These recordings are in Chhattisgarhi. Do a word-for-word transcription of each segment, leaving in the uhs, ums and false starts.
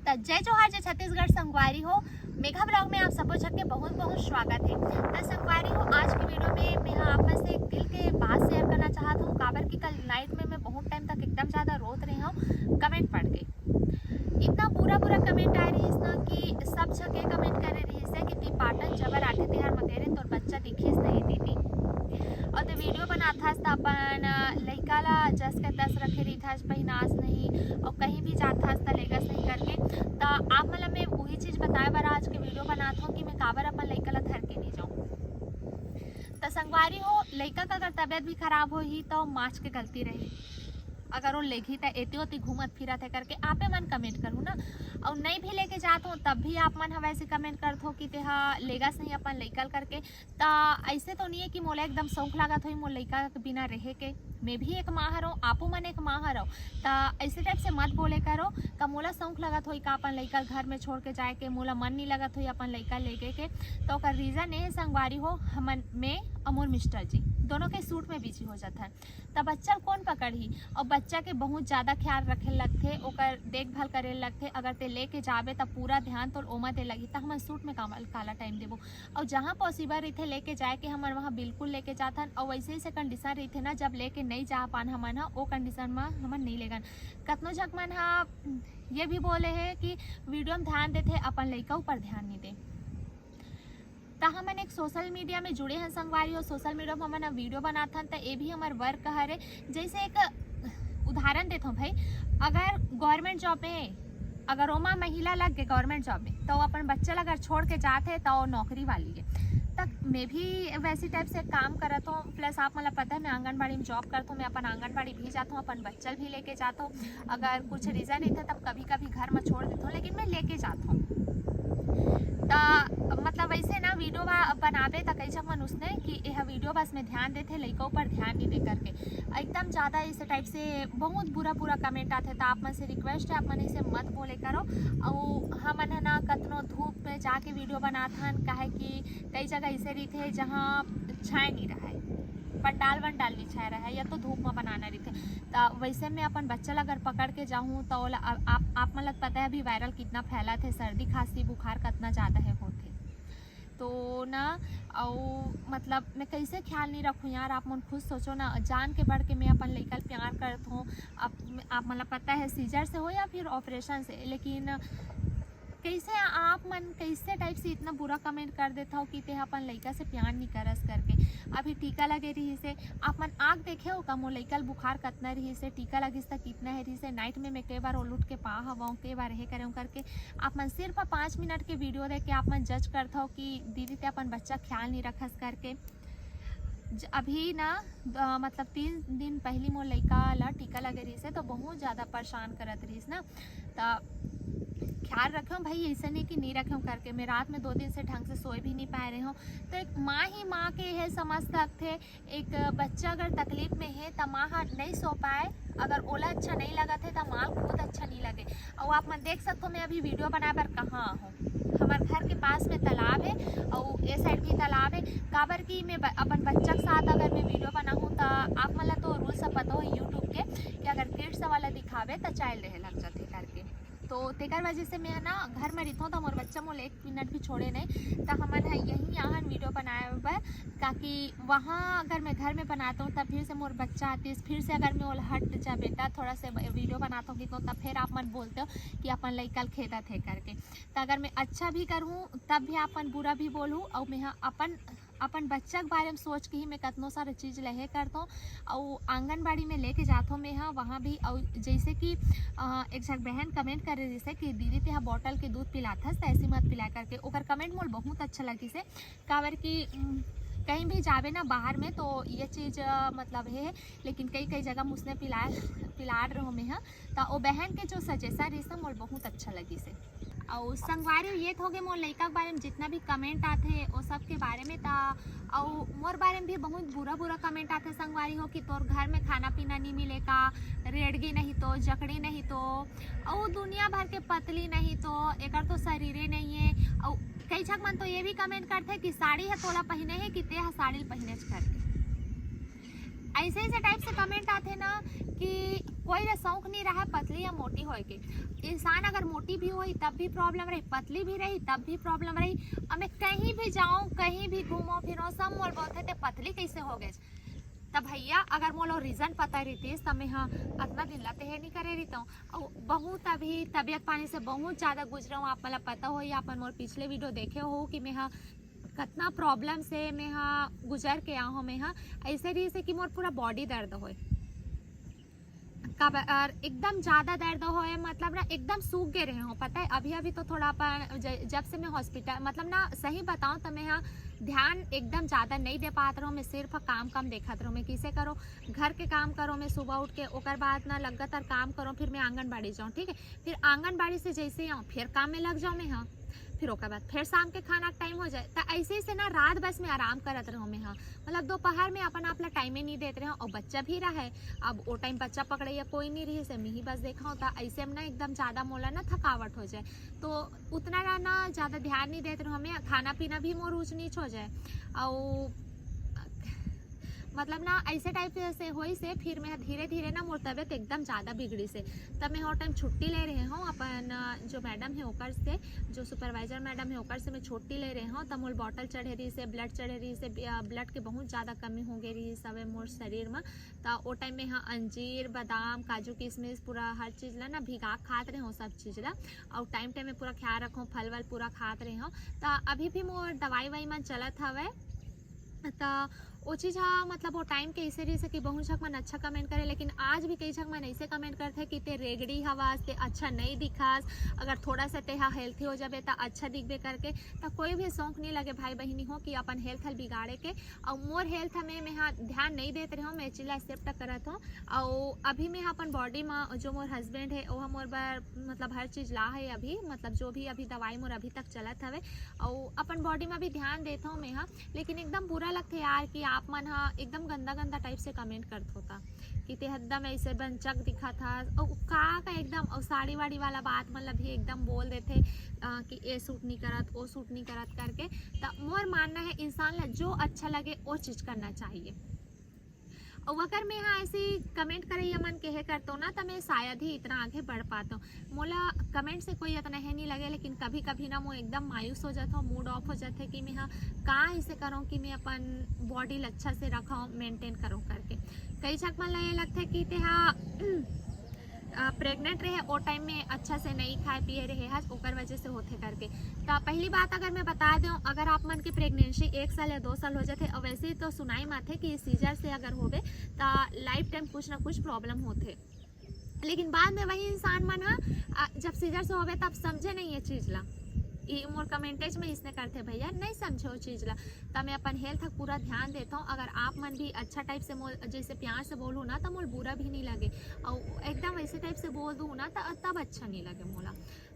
त जय जोहार, जय छत्तीसगढ़ संगवारी हो। मेघा vlog में आप सबो झन के बहुत बहुत स्वागत हे। त संगवारी हो, आज के video में मैं ह आप मन से एक दिल के बात share करना चाहत हूँ, काबर कि कल night में मैं बहुत time तक एकदम ज्यादा रोत रहे हूँ comment पढ़ के। इतना बुरा बुरा comment आए रहिस ना कि सब झन के comment करे रहिस हे कि "ती पाटन जबर आथे तिहार म करे तोर बच्चा दिखिस नहीं दीदी।" और ते video बनाथस त अपन लइका ला जस के तस रखे रहिथस, पहिनास नहीं, और कहीं भी जाथस त लेगस नहीं करके। त आप मन ला मैं वही चीज बताए बर आज के video बनात हूँ कि मैं काबर अपन लइका ला धर के नहीं जाऊँ। त संगवारी हो, लइका का अगर तबियत भी खराब होही त माच के गलती रही, अगर वो लेगी त एती ओती घूमत फिरत हे करके आपे मन comment करू ना। और नहीं भी लेके जात हो तब भी आप मन ह वैसे comment करत हो कि तेहा लेगस नहीं अपन लइका ल करके। त ऐसे तो नहीं है कि मोला एकदम शौक लागत होई मोर लइका के बिना रहे के। मैं भी एक माँ हरव, आपो मन एक माँ हरव, त ऐसे type से मत बोले करो। का मोला शौक लागत होई का अपन लइका ल घर में छोड़ के जाए के? मोला मन नहीं लगत होई अपन लइका लेगे के। तो ओकर reason ये है संगवारी हो, हमन, मैं और मोर mister जी दोनों के shoot में busy हो जात हन। त बच्चा ल कौन पकड़ही? और बच्चा के बहुत ज्यादा ख्याल रखे लगथे, ओकर देखभाल करे लगथे। अगर ते लेके जाबे त पूरा ध्यान तो ओमा दे लगही, त हमन shoot में कामा-, काला time देबो? और जहाँ possible रहिथे लेके जाए के, हमन वहाँ बिल्कुल लेके जाथन। और वैसे ऐसे condition रहिथे ना, जब लेके नहीं जा पान हमन ह, ओ condition म हमन नहीं लेगन। कतनो झक मन ह ये भी बोले हे कि video में ध्यान देथे, अपन लइका ऊपर ध्यान नहीं दे। त हमन एक social media में जुड़े हन संगवारी हो, social media में हमन ह video बनाथन, त ये भी हमर work हरे। जैसे एक उदाहरण देथों भाई, अगर government job में, अगर ओमा महिला लग गए government job में, तो अपन बच्चा ला अगर छोड़ के जात हे, तो नौकरी वाली है। तक मैं भी वैसी type से काम करत हूँ, plus आप मतलब पता है मैं आंगनबाड़ी में job करत हूँ, मैं अपन आंगनबाड़ी भी जात हूँ, अपन बच्चा भी लेके जात हूँ। अगर कुछ reason नहीं था तब कभी कभी घर में छोड़ देत हूँ, लेकिन मैं लेके जात हूँ। त मतलब वैसे ना video बा-, बनाबे त कई झक मन उसने कि यह video बस में ध्यान देथे, लइका ऊपर ध्यान नहीं दे करके। एकदम ज्यादा इस type से बहुत बुरा बुरा comment आथे, त आप मन से request है, आप मन इसे मत बोले करो। और हमन है ना कतनो धूप में जाके video बनाथन, काहे कि कई जगह इसे रहिथे जहाँ छाए नहीं रहे, पंडाल वंडाल नहीं छाए रहे, या तो धूप में बनाना रहिथे। त वैसे में अपन बच्चा ला अगर पकड़ के जाहूँ त ओला, आ-, आप, आप मन ला पता है अभी viral कितना फैलत हे, सर्दी खांसी बुखार कितना ज्यादा है होथे। तो ना, अउ मतलब मैं कैसे ख्याल नहीं रखूँ यार, आप मन खुद सोचो ना, जान के बढ़ के मैं अपन लइका ल प्यार करत हूँ। आप, आप मन ला पता है scissor से हो या फिर operation से, लेकिन कैसे आप मन कैसे type से इतना बुरा comment कर देत हव कि तेहा अपन लइका से प्यार नहीं करस करके। अभी टीका लगे रहिस हे, आप मन आग देखे हो का मोर लइका ल बुखार कतना रहिस हे, टीका लगिस त कितना हे रहिस हे, night में मैं कई बार ओल उठ के पा हवं, कई बार हे करे हवं करके। आप मन सिर्फ पाँच मिनट के video देख के आप मन judge करत हव कि दीदी ते अपन बच्चा ख्याल नहीं रखस करके। ज-, अभी ना, अ, मतलब तीन दिन पहली मोर लइका ला टीका लगे रहिस हे, तो बहुत ज्यादा परेशान करत रहिस ना। त ख्याल रखें भाई, ऐसे नहीं कि नहीं रखें करके। मैं रात में दो दिन से ढंग से सोए भी नहीं पाए रहे हूँ। तो एक माँ ही माँ के यह समझ सकथे, एक बच्चा अगर तकलीफ में है त माँ ह नहीं सो पाए, अगर ओला अच्छा नहीं लगत है त माँ ल खुद अच्छा नहीं लगे। और आप मन देख सकते हो मैं अभी video बनाए बर कहाँ हूँ, हमारे घर के पास में तालाब है और ये side भी तालाब है। काबर कि मैं ब-, अपन बच्चा के साथ अगर मैं video बनाहूँ त आप मन ला तो rules सब पता हो YouTube के कि अगर kids वाला दिखावे त child रहे लग जाते करके। तो तेकर वजह से मैं ना घर में रहिथों त मोर बच्चा मोला एक मिनट भी छोड़े नहीं, त हमन ह यहीं आहन video बनाए बर, ताकि वहाँ अगर मैं घर में बनाता हूँ तब फिर से मोर बच्चा आतीस, फिर से अगर मैं ओला हट जा बेटा थोड़ा से video बनाता हूँ कि तो तब फिर आप मन बोलते हो कि अपन लइका ल खेदत हे करके। त अगर मैं अच्छा भी करहूँ तब भी आप मन बुरा भी बोलहू, और मैं ह अपन अपन बच्चा के बारे में सोच के ही मैं कतनो सारा चीज लहे करत हूँ। अउ आंगनबाड़ी में लेके जात हूँ मैं ह वहाँ भी। अउ जैसे कि अ, एक झक बहन comment करे जैसे कि दीदी तेहा bottle के दूध पिलाथस त ऐसी मत पिलाए करके, ओकर comment मोल बहुत अच्छा लगिस हे। काबर कि उम, कहीं भी जावे ना बाहर में तो ये चीज अ, मतलब हे, लेकिन कई कई जगह मुसने पिला पिलाड़ रहो मैं ह। त ओ बहन के जो suggestion रहिस ना मोल बहुत अच्छा लगिस हे। अउ संगवारी हो, ये तो होगे मोर लइका के बारे में जितना भी comment आथे ओ सब के बारे में। त अउ मोर बारे में भी बहुत बुरा बुरा comment आथे संगवारी हो कि तोर घर में खाना पीना नहीं मिले का, रेड़गी नहीं तो, जकड़ी नहीं तो, अउ दुनिया भर के पतली नहीं तो, एकर तो शरीरे नहीं है। अउ कई झक मन तो ये भी comment करथे कि साड़ी है तोला पहिने है कि ते ह साड़ी ल पहिनेच करके। ऐसे ऐसे टाइप से कमेंट आथे ना कि कोई ला शौक नहीं रहा पतली या मोटी होए के। इंसान अगर मोटी भी होई तब भी प्रॉब्लम रही, पतली भी रही तब भी प्रॉब्लम रही। अब मैं कहीं भी जाऊँ, कहीं भी घूमो फिरो, सब मोर बोलथे ते पतली कैसे हो गए। तब भैया अगर मोला रीजन पता रहितिस तब मैं हा अतना दिन ला तेहे नहीं करे रहितौं। अउ बहुत अभी तबीयत पानी से बहुत ज़्यादा गुजरे हूँ। आप मला पता होही, आप मन मोर पिछले वीडियो देखे हो कि मैं हा कतना प्रॉब्लम से मैं हा गुजर के आ हूँ। मैं हा ऐसे रहिसे कि मोर पूरा बॉडी दर्द होए, काबर एकदम ज़्यादा दर्द होए, मतलब ना एकदम सूख गए रहे हो। पता है अभी अभी तो थोड़ा अपन ज-, जब से मैं हॉस्पिटल, मतलब ना सही बताऊँ तो मैं हा ध्यान एकदम ज़्यादा नहीं दे पात रहूँ। मैं सिर्फ काम काम देखत रहूँ। मैं किसे करो, घर के काम करो, मैं सुबह उठ के ओकर बाद ना लगातार काम करो, फिर मैं आंगनबाड़ी जाऊँ, ठीक है, फिर आंगनबाड़ी से जैसे ही आऊँ फिर काम में लग जाऊँ मैं हा, फिर ओकर बाद फिर शाम के खाना टाइम हो जाए। तो ऐसे ऐसे ना रात बस में आराम करत रहूँ मैं हा, मतलब दोपहर में अपन आप ला टाइमे नहीं देत रहूँ। और बच्चा भी रहे, अब वो टाइम बच्चा पकड़े या कोई नहीं रहिसे, मैं ही बस देखा होता। ऐसे में ना एकदम ज़्यादा मोला ना थकावट हो जाए, तो उतना ना, ना ज़्यादा ध्यान नहीं देत रहूँ। मैं खाना पीना भी मोर ऊँच नीच हो जाए। और मतलब ना ऐसे टाइप से होइसे फिर मैं धीरे धीरे ना मोर तबीयत एकदम ज़्यादा बिगड़िसे। तब मैं वो टाइम छुट्टी ले रहे हूँ अपन, अ, जो मैडम है ओकर से, जो सुपरवाइजर मैडम है ओकर से मैं छुट्टी ले रहे हूँ। तब मोर बॉटल चढ़े रहिसे, ब्लड चढ़े रहिसे, ब्लड के बहुत ज़्यादा कमी हो गई रहिसे मोर शरीर में। तो वो टाइम में हाँ अंजीर, बादाम, काजू, किशमिश, पूरा हर चीज़ ला ना भिगा खात रहे हूँ, सब चीज़ ला। और टाइम टाइम में पूरा ख्याल रखूँ, फल वल पूरा खात रहे हूँ। तो अभी भी मोर दवाई वाई मन चलत हवे। तो वो चीज़ हा, मतलब वो टाइम के ऐसे रहिसे कि बहुत झक मन अच्छा कमेंट करे, लेकिन आज भी कई झक मन ऐसे कमेंट करथे कि ते रेगड़ी हवस, ते अच्छा नहीं दिखस, अगर थोड़ा सा तेहा हेल्थी हो जाबे तो अच्छा दिखबे करके। तो कोई भी शौक नहीं लगे भाई बहिनी हो कि अपन हेल्थ हल बिगाड़े के। और मोर हेल्थ में मैं हा ध्यान नहीं देत रहे हूँ, मैं चिल्ला एक्सेप्ट करत हूँ। और अभी मैं हा अपन बॉडी में, जो मोर हस्बैंड है वो मोर बर मतलब हर चीज़ ला है अभी, मतलब जो भी अभी दवाई मोर अभी तक चलत हवे, और अपन बॉडी में भी ध्यान देत हूँ मैं हा। लेकिन एकदम बुरा लगथे यार कि आप मन हा एकदम गंदा गंदा टाइप से कमेंट करत होता कि ते एकदम ऐसे बंचक दिखत हस, और का का एकदम, और साड़ी वाड़ी वाला बात मतलब भी एकदम बोल देथे, अ, कि ये सूट नहीं करत, वो सूट नहीं करत करके। तो मोर मानना है इंसान ला जो अच्छा लगे वो चीज़ करना चाहिए। और अगर मैं हा ऐसे कमेंट करैया मन के हे करतो ना, तो मैं शायद ही इतना आगे बढ़ पातो। मोला कमेंट से कोई इतना है नहीं लगे, लेकिन कभी कभी ना मोर एकदम मायूस हो जाता हूँ, मूड ऑफ हो जाता है कि मैं हा का ऐसे करूँ कि मैं अपन बॉडी ला अच्छा से रखूँ, मेंटेन करूँ करके। कई झक मन ला ये लगता है कि ते हा प्रेग्नेंट रहे, वो टाइम में अच्छा से नहीं खाए पिए रहे हस, ओकर वजह से होथे करके। तो पहली बात अगर मैं बता दूँ, अगर आप मन के प्रेगनेंसी एक साल या दो साल हो जाथे, और वैसे ही तो सुनाई माथे कि सीजर से अगर होवे तो लाइफ टाइम कुछ ना कुछ प्रॉब्लम होथे। लेकिन बाद में वही इंसान मन हा, आ, जब सीजर से होवे तब समझे नहीं ये चीज़ ला। ई मोर कमेंटेज में इसने करथे भैया, नहीं समझे वो चीज़ ला। तो मैं अपन हेल्थ का पूरा ध्यान देता हूँ। अगर आप मन भी अच्छा टाइप से मोल, जैसे प्यार से बोलूँ ना, तो मोल बुरा भी नहीं लगे, और एकदम वैसे टाइप से बोल दूँ ना, तो तब अच्छा नहीं लगे मोला।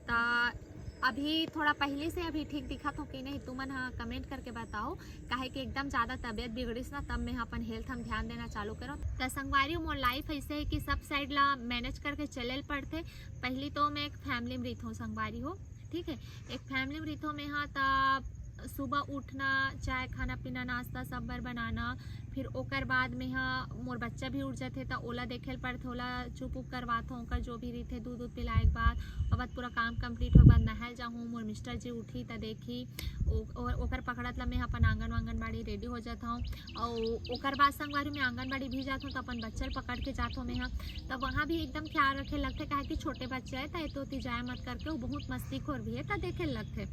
तो अभी थोड़ा पहले से अभी ठीक दिखत हो कि नहीं, तुमन हा कमेंट करके बताओ, काहे कि एकदम ज़्यादा तबीयत बिगड़िस ना, तब मैं अपन हेल्थ हम ध्यान देना चालू करो। तो संगवारी हो, मोर लाइफ ऐसे है कि सब साइड ला मैनेज करके चले ल पड़थे। पहली तो मैं एक फैमिली में रहित हूँ संगवारी हो, ठीक है, एक फैमिली में रहित हूँ मैं हा, तब सुबह उठना, चाय, खाना पीना, नाश्ता सब बर बनाना, फिर ओकर बाद में हा मोर बच्चा भी उठ जाथे, त ओला देखे ल पड़थे, ओला चुप उप करवाथों, ओकर जो भी रहिथे दूध दूध पिलाए के बाद, ओकर बाद पूरा काम कंप्लीट होए के बाद नहाए जाहूँ, मोर मिस्टर जी उठी त देखी, ओ-, ओ-, ओकर पकड़त ला मैं अपन आंगन वांगन बाड़ी रेडी हो जात हूँ। और ओकर बाद संगवारी में आंगनबाड़ी भी जात हूँ, त अपन बच्चा ल पकड़ के जात हूँ मैं हा, तब वहाँ भी एकदम ख्याल रखे लगथे, काहे कि छोटे बच्चा है, त एतो ओती जाए मत करके, वो बहुत मस्तीखोर भी है, त देखे लगथे।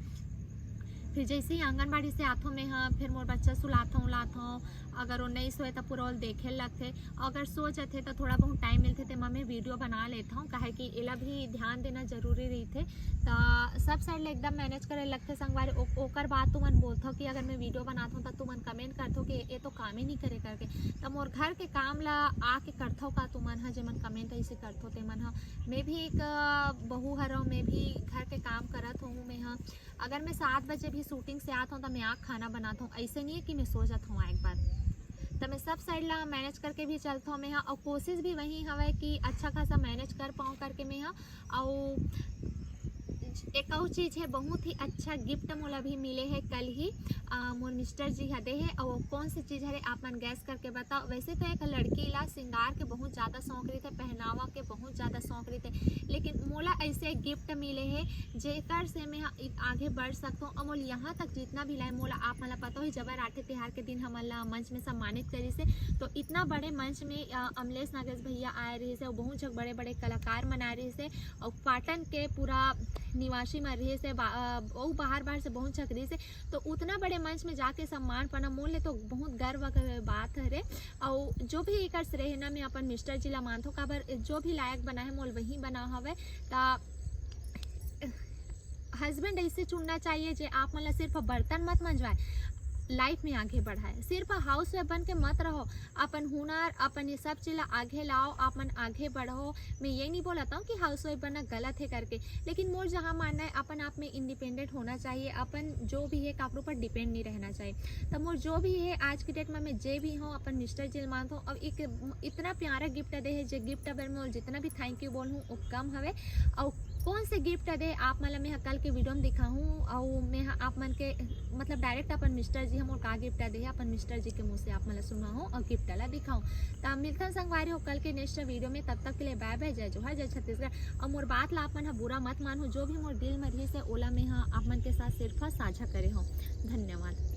फिर जैसे ही आंगनबाड़ी से आथों मैं हा, फिर मोर बच्चा सुलाथों उलाथों, अगर वो नहीं सोए त पूरा ओल देखे लगथे। अगर सो जाथे त थोड़ा बहुत टाइम मिलथे, तेमा मैं वीडियो बना लेथों, काहे कि एला भी ध्यान देना जरूरी रहिथे। त सब साइड ले एकदम मैनेज करे लगथे संगवारी। ओ-, ओकर बाद तुमन बोलथो कि अगर मैं वीडियो बनाथों त तुमन कमेंट करथो कि ये तो कामे नहीं करे करके। त मोर घर के काम ला आके करथो का तुमन हा, जेमन कमेंट ऐसे करथो तेमन हा? मैं भी एक, अ, बहू हरव, मैं भी घर के काम करत हूँ मैं हा। अगर मैं सात बजे भी शूटिंग से आत हूँ, त मैं आके खाना बनात हूँ। ऐसे नहीं है कि मैं सो जात हूँ एक बार। त मैं सब साइड ला मैनेज करके भी चलत हूँ मैं हा, और कोशिश भी वही हवे कि अच्छा खासा मैनेज कर पाऊँ करके मैं हा। और एक अउ चीज है, बहुत ही अच्छा गिफ्ट मोला भी मिले है कल ही, अ, मोर मिस्टर जी ह दे है। और कौन सी चीज हरे, आप मन गैस करके बताओ। वैसे तो एक लड़की ला श्रृंगार के बहुत ज्यादा शौक रहिथे, पहनावा के बहुत ज्यादा शौक रहिथे, लेकिन मोला ऐसे गिफ्ट मिले है जेकर से मैं ह आगे बढ़ सकथों। और मोला यहाँ तक जितना भी लाए, मोला आप मन ला पता होही, जब राठे तिहार के दिन हमन ला मंच में सम्मानित करिस हे, तो इतना बड़े मंच में, अ, अमलेश नागेश भैया आए रहिस हे, और बहुत झक बड़े बड़े कलाकार मन आए रहिस हे, और पाटन के पूरा निवासी मन रहिस हे, बा-, अ, अउ बाहर बाहर से बहुत झक रहिस हे। तो उतना बड़े मंच में जाके सम्मान पाना मोर ले तो बहुत गर्व के बात हरे। और जो भी एकर श्रेय हे ना, मैं अपन मिस्टर जी ला मानथों, काबर जो भी लायक बना है मोल वही बना हवे। ता हस्बैंड ऐसे चुनना चाहिए जे आप मन ला सिर्फ बर्तन मत मंजवाए, लाइफ में आगे बढ़ाए। सिर्फ हाउस वाइफ बन के मत रहो, अपन हुनर, अपन ये सब चीज ला आगे लाओ, आप मन आगे बढ़ो। मैं ये नहीं बोलता हूँ कि हाउस वाइफ बनना गलत है करके, लेकिन मोर जहाँ मानना है, अपन आप में इंडिपेंडेंट होना चाहिए, अपन जो भी है काकरो पर डिपेंड नहीं रहना चाहिए। तो मोर जो भी है आज की डेट में, मैं जे भी हूँ अपन मिस्टर जी ला मानथों। अब एक इतना प्यारा गिफ्ट दे है, जे गिफ्ट बर मैं जितना भी थैंक यू बोलूँ वो कम हवे। और कौन से गिफ्ट दे आप मन ला मैं ह कल के वीडियो में दिखाहूँ, और मैं ह आप मन के मतलब डायरेक्ट अपन मिस्टर जी ह मोर का गिफ्ट दे है, अपन मिस्टर जी के मुँह से आप मन ला सुनाहूँ और गिफ्ट ला दिखाहूँ। त मिलथन संगवारी हो कल के नेक्स्ट वीडियो में, तब तक के लिए बाय बाय, जय जोहार, जय छत्तीसगढ़। और मोर बात ला आप मन ह बुरा मत मानहू, जो भी मोर दिल में रहिस हे ओला मैं ह आप मन के साथ सिर्फ साझा करे हूँ। धन्यवाद।